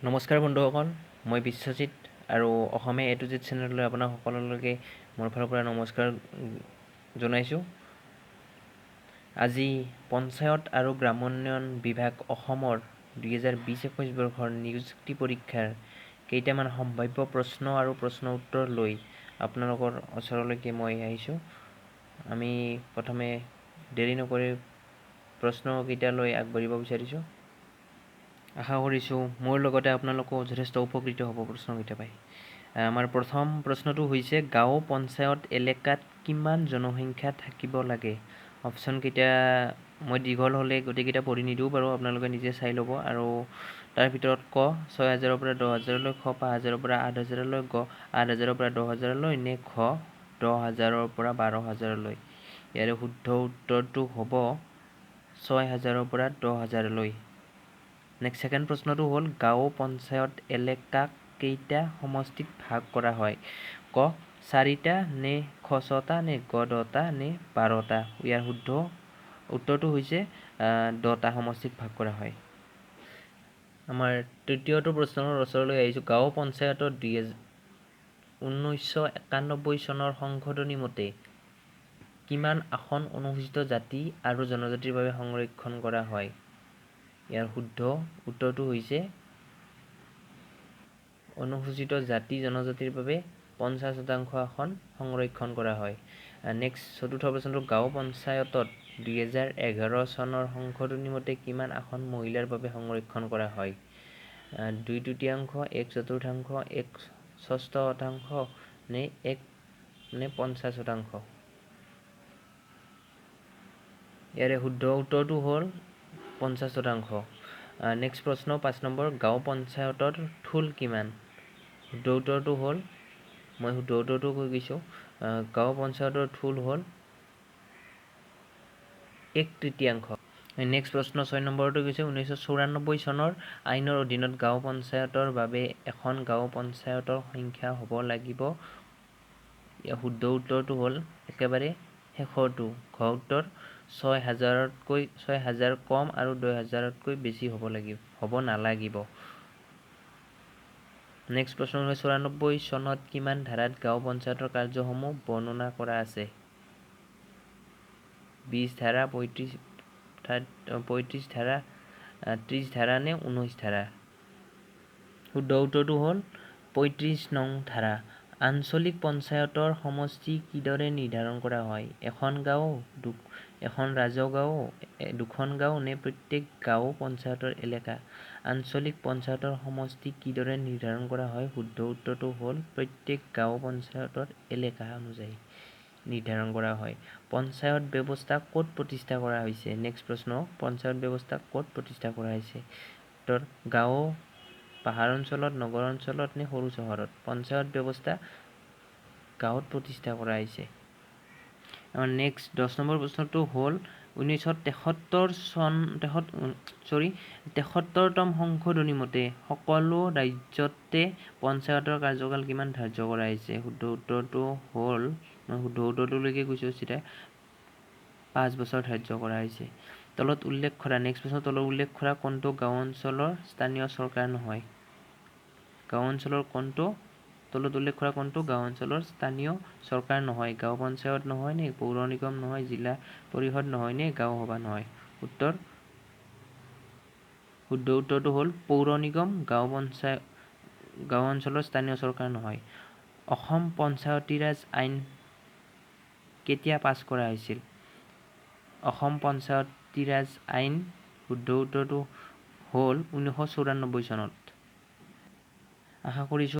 নমস্কাৰ বন্ধুসকল, মই বিশ্বজিত আৰু অসমীয়া এ টু জেড চেনেললৈ আপোনাক সকলোলৈকে মোৰ ফালৰ পৰা নমস্কাৰ জনাইছোঁ। আজি পঞ্চায়ত আৰু গ্ৰামোন্নয়ন বিভাগ অসমৰ 2020-21 বৰ্ষৰ নিযুক্তি পৰীক্ষাৰ কেইটামান সম্ভাৱ্য প্ৰশ্ন আৰু প্ৰশ্ন উত্তৰ লৈ আপোনালোকৰ ওচৰলৈকে মই আহিছোঁ। আমি প্ৰথমে দেৰি নকৰি প্ৰশ্নকেইটালৈ আগবাঢ়িব বিচাৰিছোঁ। আশা কৰিছোঁ মোৰ লগতে আপোনালোকো যথেষ্ট উপকৃত হ'ব প্ৰশ্নকেইটা পাই। আমাৰ প্ৰথম প্ৰশ্নটো হৈছে, গাঁও পঞ্চায়ত এলেকাত কিমান জনসংখ্যা থাকিব লাগে? অপশ্যনকেইটা মই দীঘল হ'লে গোটেইকেইটা পঢ়ি নিদিওঁ বাৰু, আপোনালোকে নিজে চাই ল'ব। আৰু তাৰ ভিতৰত ক 6000ৰ পৰা 10,000লৈ, খ 5000ৰ পৰা 8000লৈ, গ 8000ৰ পৰা 10,000লৈ নে ঘ 10,000ৰ পৰা 12,000লৈ। ইয়াৰে শুদ্ধ উত্তৰটো হ'ব 6000ৰ পৰা 10,000লৈ। নেক্সট ছেকেণ্ড প্ৰশ্নটো হ'ল, গাঁও পঞ্চায়ত এলেকাক কেইটা সমষ্টিত ভাগ কৰা হয়? ক চাৰিটা নে খ ছটা নে গ 10টা নে 12টা? ইয়াৰ শুদ্ধ উত্তৰটো হৈছে 10টা সমষ্টিত ভাগ কৰা হয়। আমাৰ তৃতীয়টো প্ৰশ্নৰ ওচৰলৈ আহিছোঁ। গাঁও পঞ্চায়তত 1991 চনৰ সংশোধনী মতে কিমান আসন অনুসূচিত জাতি আৰু জনজাতিৰ বাবে সংৰক্ষণ কৰা হয়? ইয়াৰ শুদ্ধ উত্তৰটো হৈছে অনুসূচিত জাতি জনজাতিৰ বাবে 50% আসন সংৰক্ষণ কৰা হয়। নেক্সট চতুৰ্থ প্ৰশ্নটো, গাঁও পঞ্চায়তত 2011 চনৰ সংশোধনী মতে কিমান আসন মহিলাৰ বাবে সংৰক্ষণ কৰা হয়? 2/3, 1/4, 1/6 নে এক নে 50%? ইয়াৰে শুদ্ধ উত্তৰটো হ'ল 50%। নেক্সট প্ৰশ্ন 5 নম্বৰ, গাঁও পঞ্চায়তৰ থুল কিমান? শুদ্ধ উত্তৰটো হ'ল, মই শুদ্ধ উত্তৰটো কৈ গৈছোঁ, গাঁও পঞ্চায়তৰ থুল হ'ল 1/3। নেক্সট প্ৰশ্ন 6 নম্বৰটো কৈছে, 1994 চনৰ আইনৰ অধীনত গাঁও পঞ্চায়তৰ বাবে এখন গাঁও পঞ্চায়তৰ সংখ্যা হ'ব লাগিব। ইয়াৰ শুদ্ধ উত্তৰটো হ'ল একেবাৰে শেষৰটো, ঘ উত্তৰ, 6000তকৈ 6000 কম আৰু 2000তকৈ বেছি হ'ব লাগিব, হ'ব নালাগিব। নেক্সট প্ৰশ্ন হ'ল, 94 চনত কিমান ধাৰাত গাঁও পঞ্চায়তৰ কাৰ্যসমূহ বৰ্ণনা কৰা আছে? 20 ধাৰা, 35 ধাৰা, 30 ধাৰা নে 19 ধাৰা? শুদ্ধ উত্তৰটো হ'ল 35 নং ধাৰা। আঞ্চলিক পঞ্চায়তৰ সমষ্টি কিদৰে নিৰ্ধাৰণ কৰা হয়? এখন গাঁও, এখন ৰাজহ গাঁও, দুখন গাঁও নে প্ৰত্যেক গাঁও পঞ্চায়তৰ এলেকা? আঞ্চলিক পঞ্চায়তৰ সমষ্টি কিদৰে নিৰ্ধাৰণ কৰা হয়? শুদ্ধ উত্তৰটো হ'ল প্ৰত্যেক গাঁও পঞ্চায়তৰ এলেকা অনুযায়ী নিৰ্ধাৰণ কৰা হয়। পঞ্চায়ত ব্যৱস্থা ক'ত প্ৰতিষ্ঠা কৰা হৈছে? নেক্সট প্ৰশ্ন, পঞ্চায়ত ব্যৱস্থা ক'ত প্ৰতিষ্ঠা কৰা হৈছে? উত্তৰ, গাঁও, পাহাৰ অঞ্চলত, নগৰ অঞ্চলত নে সৰু চহৰত? পঞ্চায়ত ব্যৱস্থা গাঁৱত প্ৰতিষ্ঠা কৰা হৈছে। আমাৰ নেক্সট 10 নম্বৰ প্ৰশ্নটো হ'ল, 1973 চন, চৰি, 73তম সংশোধনী মতে সকলো ৰাজ্যতে পঞ্চায়তৰ কাৰ্যকাল কিমান ধাৰ্য কৰা হৈছে? শুদ্ধ উত্তৰটো হ'ল, মই শুদ্ধ উত্তৰটোলৈকে কৈছোঁ চিধাই, 5 বছৰ ধাৰ্য কৰা হৈছে। তলত উল্লেখ কৰা, নেক্সট প্ৰশ্ন, তলত উল্লেখ কৰা কোনটো গাঁও অঞ্চলৰ স্থানীয় চৰকাৰ নহয়? গাঁও অঞ্চলৰ কোনটো, তলত উল্লেখ কৰা কোনটো গাঁও অঞ্চলৰ স্থানীয় চৰকাৰ নহয়? গাঁও পঞ্চায়ত নহয় নে পৌৰ নিগম নহয়, জিলা পৰিষদ নহয় নে গাঁও সভা নহয়? উত্তৰ, শুদ্ধ উত্তৰটো হ'ল পৌৰ নিগম গাঁও পঞ্চায়ত, গাঁও অঞ্চলৰ স্থানীয় চৰকাৰ নহয়। অসম পঞ্চায়তীৰাজ আইন কেতিয়া পাছ কৰা হৈছিল? অসম পঞ্চায়তীৰাজ আইন, শুদ্ধ উত্তৰটো হ'ল 1994 চনত। আশা কৰিছোঁ